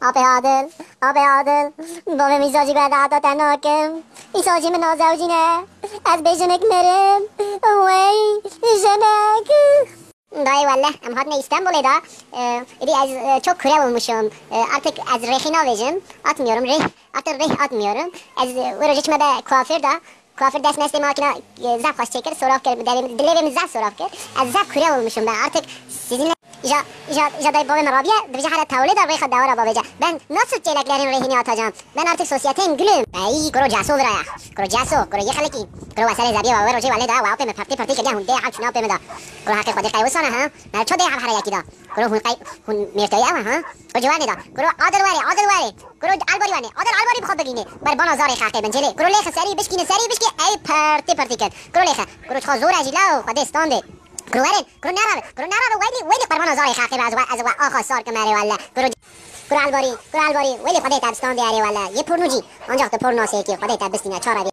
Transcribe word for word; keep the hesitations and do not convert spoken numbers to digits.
Apê Adil, apê Adil, bavê min îsal jî bi te heta te nakim. Îsal jî min nazewcîne. Ez bê jinik mirim. Wey, jinik. Dayê welle, em hatine İstanbul'ê da. Ee, êdî ez, e, çok kürel olmuşum. Ee, artık ez rêxî navêjim. Atmıyorum rêh. Artık rêh atmıyorum. Ez, e, wê rojê çime de kuaför da. Kuaför dest mestê makina, e, zaf xweş çêkir, soraf kir, devê min, dilê vê min zaf soraf kir. Ez zaf kürel olmuşum ben. Artık sizinle ja, ja, ja dayê bavê min rabiye, dibêje here tawlê de rêxa dewara bavêce. Ben nasıl çêleklerin rehini atacağım? Ben artık sosyeteyim gülüm. Ey, kuro caso viraya. Kuro caso, kuro yê xelekî. Kuro weselê zebiye wa we rojê wele da, wa apê me pertî pertî kiriya hunde hal çuna apê me da. Kuro haqê xwedê qeywusana ha. Mer ço dê hal here yekî da. Kuro hun qey, hun mêrtoyî ewa ha. Kuro ciwanê da. Kuro adil were, adil were. Kuro albarî wane. Adil albarî bi xwe bigîne. Berbana zarê xaqê bin cêlê. Kuro lêxe serî bişkîne, serî bişkî. Ey pertî pertî kin. Kuro lêxe. Kuro çixa zor e jî law, xwedê standê. Kuro werin. Kuro nerabe. Kuro nerabe weyli, weyli qurbana zarê xaqê be ez we, ez we axa sar kim erê welle. Kuro, kuro albarî, kuro albarî. Weyli xwedê te bi standê erê welle. Yê porno jî. Ancak te porno sêkî. Xwedê te bistîne. Çara